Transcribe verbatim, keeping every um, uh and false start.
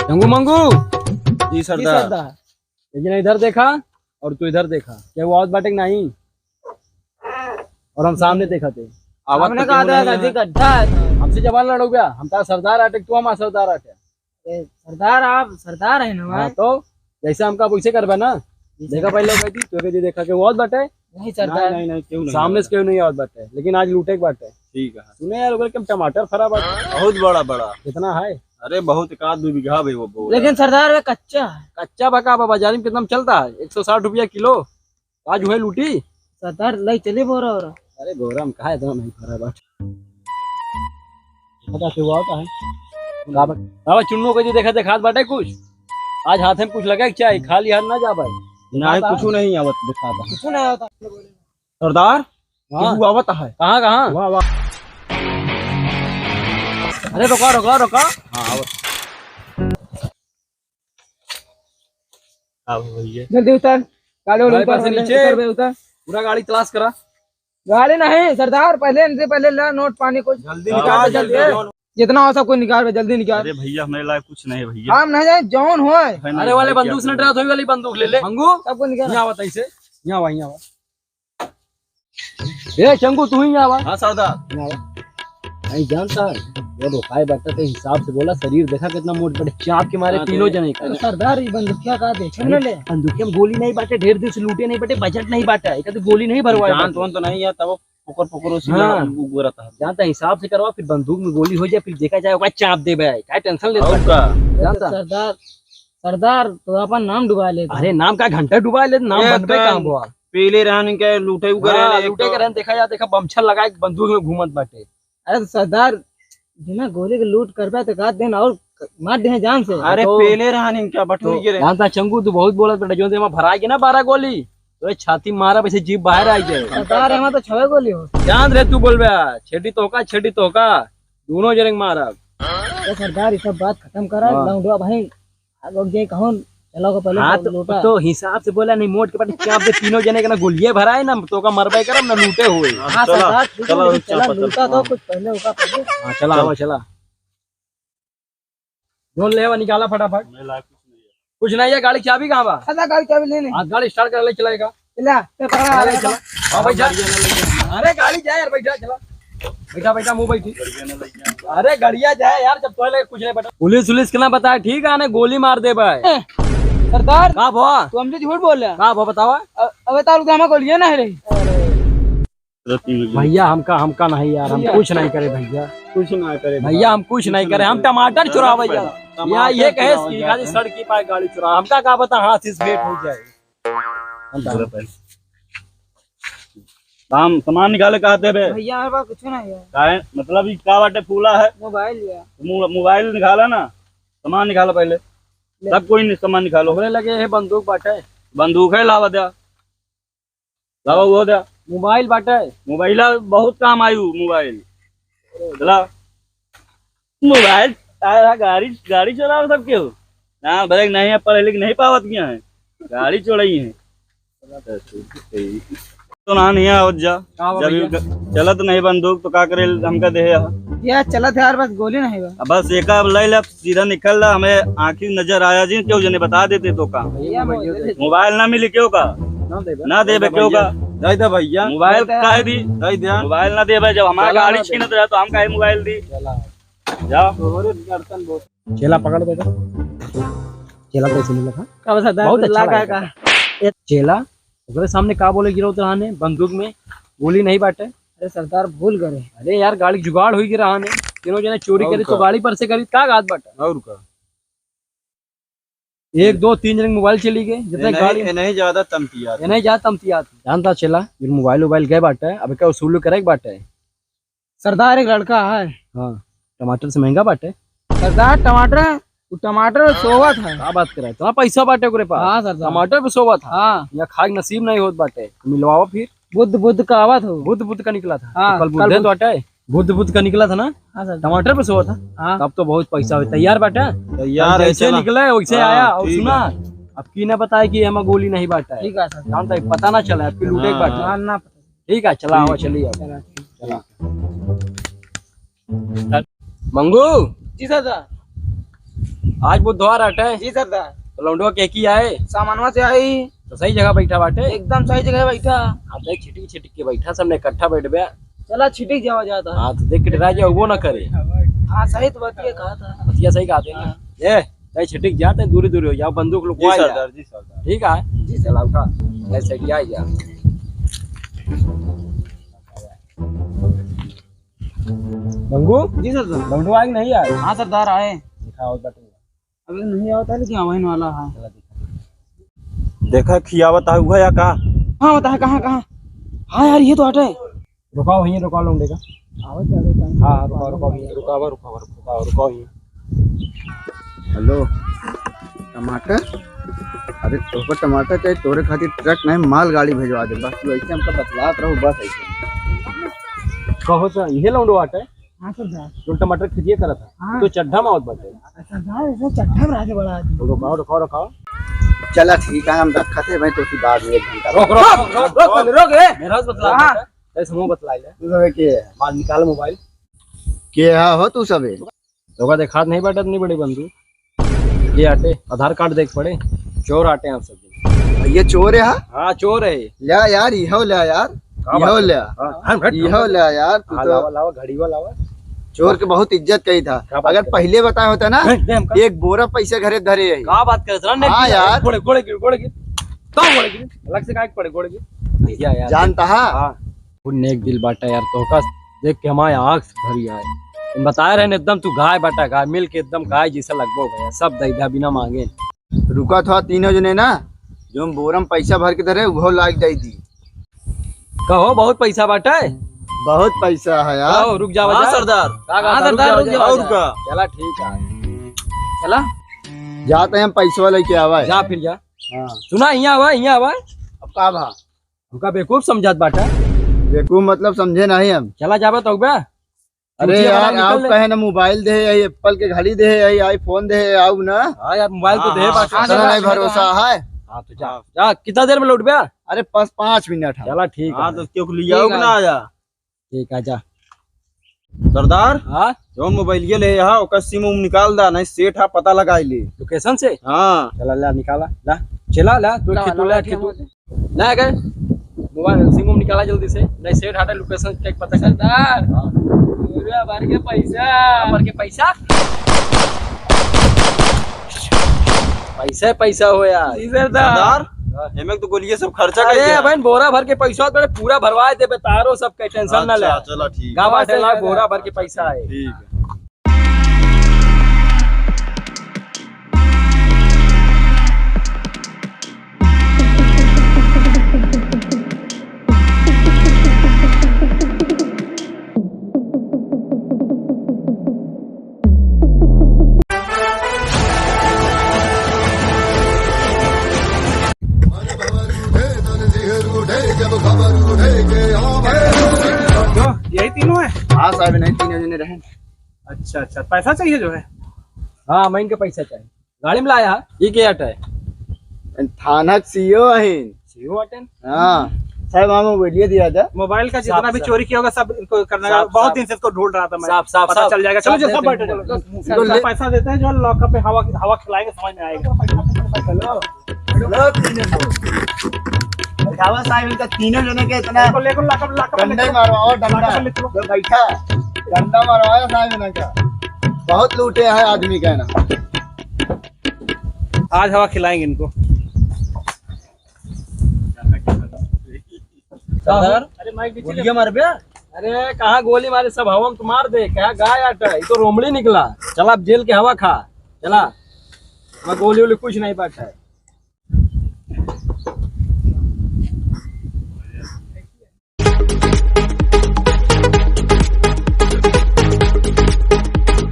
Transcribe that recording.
चंगू मंगू। जी जी सरदार। सरदार। लेकिन इधर देखा और तू इधर देखा, केहू आवत बाटे कि नहीं? और हम सामने देखा थे। आवत हमने तो कहा केहू था नहीं है। गड्ढा है तो। हमसे जबान लड़ो क्या? हम तार सरदार आटे, तू हमार सरदार आटे। ए, सरदार, आप सरदार है ना हाँ भाई? तो जैसे हमका वैसे करबे ना। जी देखा सरदार। पहले कह दी, तो कह दी देखा केहू आवत बाटे। नहीं सरदार। नहीं, नहीं, नहीं, क्यों नहीं सामने से आवत? केहू नहीं आवत बाटे, लेकिन आज लूटे के बाटे। ठीक है। सुने यार, ओकर के टमाटर फरा बाटे। बहुत बड़ा, बड़ा। कितना है? अरे बहुत, एक आध दो बीघा भी वो बोला। लेकिन सरदार वे कच्चा है। कच्चा बका बा, बाजारी में कितना में चलता है? एक सौ साठ रुपया किलो। आज हुए लूटी। सरदार, लाई चली बोरा ओरा। अरे बोरा में काहे इतना नहीं भरा बाटे। पता से हुआ होता है। का बा-, का बा चुन्नू के जी देखा, देखात बाटे कुछ। आज हाथे में कुछ लगे के चाही, खाली हाथ ना जा भाई। नहीं, कुछ नहीं आवत, दिखाता। कुछ नहीं आवत। सरदार, हाँ। केहू आवत है। कहाँ, कहाँ? वाह, वाह। अरे रुका, रुका, रुका। हाँ, आवत। आओ भैया। जल्दी उतर, गाड़ी वाले गाड़ी ऊपर पर से वाले नीचे। उतर बे, उतर। पूरा गाड़ी तलाश करा। गाड़ी नहीं सरदार, पहले इनसे पहले ला नोट पानी कुछ। जल्दी हाँ, निकाल, जल्दी जल्दी। निकाल। जितना हो सब कुछ निकाल बे, जल्दी निकाल। अरे भैया, हमारे लायक कुछ नहीं है भैया। हम नहीं जाए, जौन होए। है नहीं अरे वाले भाई, बंदूक क्या से डरात होई वाली बंदूक ले ले। मंगू, सब कुछ निकाल। यहाँ बता इसे, यहाँ बा, यहाँ बा। ए चंगू, तू ही यहाँ बा। हाँ सरदार। यहाँ बा। नहीं जानता है, वो रुकाए बाटे तो हिसाब से बोला, शरीर देखा कितना मोट बटे, चाप के मारे हाँ, तीनों तो जने का। अरे सरदार, ये बंदूकिया का देखे अरे, ना ले। बंदूकिया में गोली नहीं बाटे, ढेर दिन से लूटे नहीं बाटे, बजट नहीं बाटे, एक आधी गोली नहीं भरवाए जान बाटे। तो, तो नहीं है, तब पुकर पुकर उसी हाँ। लड़ा, उ-, उगरत है। जानता है, हिसाब से करवा, फिर बंदूक में गोली हो जाए, फिर देखा जाए, ओकरा चाप देबे, का टेंशन लेता और है? का? जानता? सरदार, सरदार, तो अपन नाम डुबा लेता। अरे, नाम का घंटा डुबा लेता, नाम ए, बनबे तो काम हुआ। पीले रहन के लूटे उ करे हाँ, ले, एक लूटे तो के रहन, देखा जा, देखा, बमछल लगा के बंदूक में घूमत बाटे। अरे, तो सरदार, बिना गोली के लूट करबे, तो का दिन और मार दे जान से। अरे, तो पीले रहन इनका बटुरी तो के रे। जानता चंगू, तू बहुत बोलत बेटा, जो दे में भरा के ना बारह गोली, तोरे छाती मारा, वैसे जीभ बाहर आ जाए। सरदार, एमा तो छवे गोली हो। जान रे तू बोलबे, छेड़ी तोहका, छेड़ी तोहका, दोनों जने के मारब। ए सरदार, ये सब बात खत्म करा, हाँ। लौंडवा भाई, आ लोग जे कहून, चलो को पहले हाँ, सब तो, लूटा। तो हिसाब से बोला नहीं, मोट के पटे चाप दे, तीनों जने के ना गोलिये भराए, ना तोहका मरबे करब, ना लूटे हुए। हाँ, चला, सरदार, ठीक है, चला, लेकिन चला, चला, लूटा तो हाँ। कुछ पहले होगा पहले। हाँ, चला, चला। आवा, चला। जोन ले आवा, निकाला फटाफट। मेरे लायक कुछ नहीं है। कुछ नहीं है, गाड़ी चाबी कहाँ बा? दादा, गाड़ी चाबी ले ले। हाँ, गाड़ी start कर ले, चलाएगा। चला, चल, पकड़ा, चला, आ, चला। हाँ, बैठा। अरे, गाड़ी जा यार, बैठा, चला। बैठा, बैठा, मुँह बैठी। अरे, गड़िया जाए यार, जब तोहरे लगे कुछ नहीं बता। पुलिस उलिस के ना बताए, ठीक है, ने गोली मार दे भाई। ए, सरदार, का भवा? तू हमसे झूठ बोल रहा। का भवा, बतावा? अ-, अबे तालुका हमारा गोलियां ना है रे। भैया, हमका, हमका नहीं यार, हम भैया। कुछ नहीं करे भैया। कुछ ना करे भैया, हम कुछ कुछ नहीं ना करे, हम करे। टमाटर चुरावे टमाटर जा। टमाटर या ये कहे चुरावे कि जा खाली रहे हैं। सड़क की पाए गाड़ी चुरा, हमका का पता हाथ से भेंट हो जाए। हम तो हम सामान निकाले कहा थे बे? भैया, हमारे पास कुछ नहीं है। काहे? मतलब, ई का बाटे फूला है? मोबाइल लिया। मो-, मोबाइल निकाला ना, सामान निकाला पहले। ले। सब कोई नि-, सामान निकालो। हमरे लगे है बंदूक बाटे। बंदूक है, लावा द्या। लावा वो द्या। मोबाइल बाटे। मोबाइल बहुत काम आयु, मोबाइल। चला। मोबाइल, आ, गाड़ी, गाड़ी चलाओ सबके हो। ना, ब्रेक नहीं है, पढ़े लिख नहीं पावत किया है। गाड़ी चोरई है। तो ना नहीं आवत जा। का बा जब भैया? यू ग-, चलत नहीं बंदूक तो का करे हमका देहे हा? या चलत है यार, बस गोली नहीं बा। अब बस एका अब ले ले, सीधा निकल रहा, हमें आँखी नजर आया जी, क्यों जने बता देते तो का? भैया, मोबाइल दे दे। मोबाइल ना मिले क्यों का? ना देबे। ना देबे क्यों का? दे दे भैया। मोबाइल दे दे। काहे दी? दे दे। मोबाइल ना देबे, जब हमारा चला गाड़ी ना दे। छीनत रहे तो हम काहे मोबाइल दी? चला। जा। तोहरे गर्दन बहुत। चेला पकड़ बेटा। चेला कैसे मिला था? का बता, बहुत अच्छा लगा लगा का? था। चेला, ओकरे सामने का बोले गिरो तो आने, बंदूक में गोली नहीं बाटे। अरे सरदार भूल गए। अरे यार गाड़ी जुगाड़ हुई गिरा आने, तीनों जने चोरी और करी तो का? गाड़ी पर से करी का गात बाटे? और का? एक, दो, तीन जने के मोबाइल चली गए, जितने ये नहीं, गाड़ी ये नहीं ज्यादा तमतियात ये नहीं ज्यादा तमतियात। जानता चेला, ये मोबाइल वोबाइल गए बाटे, अब क्या वसूल करे के बाटे? सरदार एक लड़का है। हाँ, टमाटर से महंगा बाटे। सरदार टमाटर, वो टमाटर सोवत है। का बात करे? इतना पैसा बाटे ओकरे पास? हाँ सरदार। टमाटर पे सोवत है? हाँ। या खाए के नसीब नहीं होत बाटे। मिलवावा फिर। बुध, बुध का आवत हो। बुध, बुध का निकला था? हाँ, तो कल कल बुधे बुध। तो बाटे। बुध, बुध का निकला था ना? हाँ सर। टमाटर पे सोवत था? हाँ। तब तो बहुत पैसा हो। तैयार बाटे? तैयार है, जैसे चला। निकले वैसे हाँ, आया। और ठीक सुना, है। अब की ना बताए कि एमा गोली नहीं बाटे। ठीक है सर। जानता है, पता ना चला, अब की लूटे हाँ, बाटे। हाँ। हाँ, ना पता। ठीक है, चला, ठीक आवा, है। चलिए। चला, ठीक। चला। मंगू। जी सर, सर। आज बुधवार आटे। जी सरदार। तो लौंडवा के की आए? सामानवा से आई। तो सही जगह बैठा बाटे। एकदम सही जगह बैठा। हाँ, देख, छिटिक छिटिक के बैठा, सबने इकट्ठा बैठबे। चला, छिटिक जावा जाता। हाँ, तो देख के डरा जाए, वो ना करे। हाँ, सही तो बतिया कहा था। बतिया सही कहा थे ना। हाँ। ए, तै छिटिक जा, तै दूरी दूरी हो जाओ, बंदूक लुकवा जा। जी सरदार, जी सरदार। ठीक है? जी सरदार। चला उठा, तै सेट जा, जा। मंगू? जी सरदार। लौंडो आए कि नहीं आए? हाँ सरदार, आए। दिखाओ बटन। अबे नहीं आवता, लेकिन आवे वाला है। देखा, खियावत है उहे या का? हाँ, बता, कहाँ, कहाँ? हाँ यार, ये तो हटे। रुकाओ, यहीं रुकाओ, लौंडे का। आवत है, आवत है। हाँ, रुकाओ, रुकाओ, यहीं रुकाओ, रुकाओ, रुकाओ, रुकाओ, यहीं। हेलो, टमाटर? अरे, तोहका टमाटर चाहिए, तोरे खातिर ट्रक नहीं, मालगाड़ी भेजवा दे। बस तू ऐसे हमका बतलात रहो, बस ऐसे। कहो सर, ये लौंडो आटे? हाँ सरदार। जो टमाटर खिदिए करत है, हाँ। तो चड्ढा में आवत बाटे। सरदार, ऐसा चड्ढा में रह के बड़ा आदमी। रुकाओ, रुकाओ, रुकाओ। चला ठीक है, हम रखत है भाई, तो फिर बाद में एक घंटा रोक, रोक, रोक, रोक, रोक, रोक, ए। मेरा से बतला हाँ। दे, ऐसे मुंह बतला ले। तू सबे के है? माल निकाल मोबाइल। के है हो तू सबे? तोका देखात नहीं बाटे इतनी बड़ी बंदूक। ये आटे, आधार कार्ड देख पड़े, चोर आटे आप सब। ये चोर है, हाँ? हाँ, चोर है। ल्या यार, इहो ल्या यार, का बात इहो कर? ल्या। हाँ, हाँ, हट, इहो हट। ल्या यार, तू हाँ, तो लावा, लावा, घड़ीवा लावा। चोर के बहुत इज्जत कही था। का बात अगर कर? पहले बताए होता ना, नहीं, दे हमका। एक बोरा पैसा घरे धरे है। का बात करत रहा? हाँ यार। गोड़े, गोड़े गिर, गोड़े गिर। तो गोड़े गिर। अलग से काहे के पड़े गोड़े गिर? भैया यार। जानता है? हाँ। फुल नेक दिल बाटा यार, तोहका देख के हमारे आँख से भरी आए। हम बताए रहे न, एकदम तू गाय बाटा, गाय मिल के एकदम गाय जैसा लगबो भैया, सब दई दा बिना मांगे। रुका था तीनों जने ना, जो हम बोरम पैसा भर के धरे, उहो लाग दई दी। कहो, बहुत पैसा बाटा है? बहुत पैसा है यार। कहो, रुक जावा हाँ जा। सरदार। का, का, हाँ का, रुक सरदार, जावा रुक जा। जावा और जा। रुका। चला ठीक है। चला। जाते हैं पैसवा लेके आवा है। जा फिर जा। हाँ। सुना, हियाँ आवा, हियाँ आवा। अब का भा? हमका बेवकूफ समझत बाटा। बेवकूफ मतलब समझे नहीं हम। चला जाबा तो बा। अरे चूतिया यार, बना निकल आउ ले। कहे ना मोबाइल दे, यही एप्पल के घड़ी दे, यही आईफोन दे, आउ ना। हाँ यार, मोबाइल तो हाँ, दे हाँ, बाटा। हाँ, चला चला, नहीं चला, भरोसा चला। है। हाँ, तो जा, जा, कितना देर में लौटबे? अरे, बस पाँच मिनट है। चला, ठीक हाँ, है। तो क्यों लिया ठीक हो कि है। ना आया? ठीक है, जा। सरदार, हाँ? जौन मोबाइलिया ले हा, ओकर सिम उम निकाल दा, नहीं सेठ हा, पता लगाई ले। लोकेशन से? हाँ। चला, ला, निकाला, ला। चला, ला, तू ला, खितू, ला, ला, ला, खितू। ला, गए। मोबाइल, सिम उम निकाला जल्दी से, नहीं सेठ हाटे लोकेशन चेक पता कर। सरदार, हाँ। पूरा भर के पैसा। भर के पैसा? पैसा, पैसा हो यार। जी सरदार। सरदार, हाँ। एमे तो गोलिये सब खर्चा कर अरे दिया। बहन, बोरा भर के पैसा तो पूरा भरवा देबे, तारो सब के टेंशन ना ले। अच्छा, चला ठीक। गावा से ला, बोरा भर के पैसा है। ठीक है। जो, यही तीनों है? हाँ साहब, नहीं, तीनों जने रहे। अच्छा, अच्छा, पैसा चाहिए जो है? हाँ, मैं इनके पैसा चाहिए। गाड़ी में लाया, ये क्या हटा है? थाना के सीओ अहिन। सीओ हटन? हाँ। साहब, हम बोलिए दिया था। मोबाइल का जितना साफ, भी साफ। चोरी किया होगा, सब इनको करना है। साफ, बहुत साफ। दिन से इसको ढूंढ रहा था मैं। साफ, साफ, पता साफ। चल जाएगा। चलो, चलो, जी, सब चलो, बैठो, चलो। चलो। इनको इतना ले- पैसा देते हैं, जो लॉकअप पे हवा, हवा खिलाएंगे, समझ में आएगा। हेलो। हेलो, तीनों। दिखावा साहब, इनका तीनों जने के इतना इनको लेकर लॉकअप, लॉकअप में डंडा ही लिखो। मारवाओ, डंडा। लॉकअप में लिखो। जो बैठा, डंडा मारवाया साहब इनका। बहुत लूटे है आदमी का ना। आज हवा खिलाएंगे इनको। सरदार, अरे माइक पीछे गोलियां मारबे? अरे कहाँ गोली मारे, सब हवा में तो मार दे। क्या गाय आटा है, ये तो रोमड़ी निकला। चला अब जेल के हवा खा, चला। मैं गोली वोली कुछ नहीं पाता है।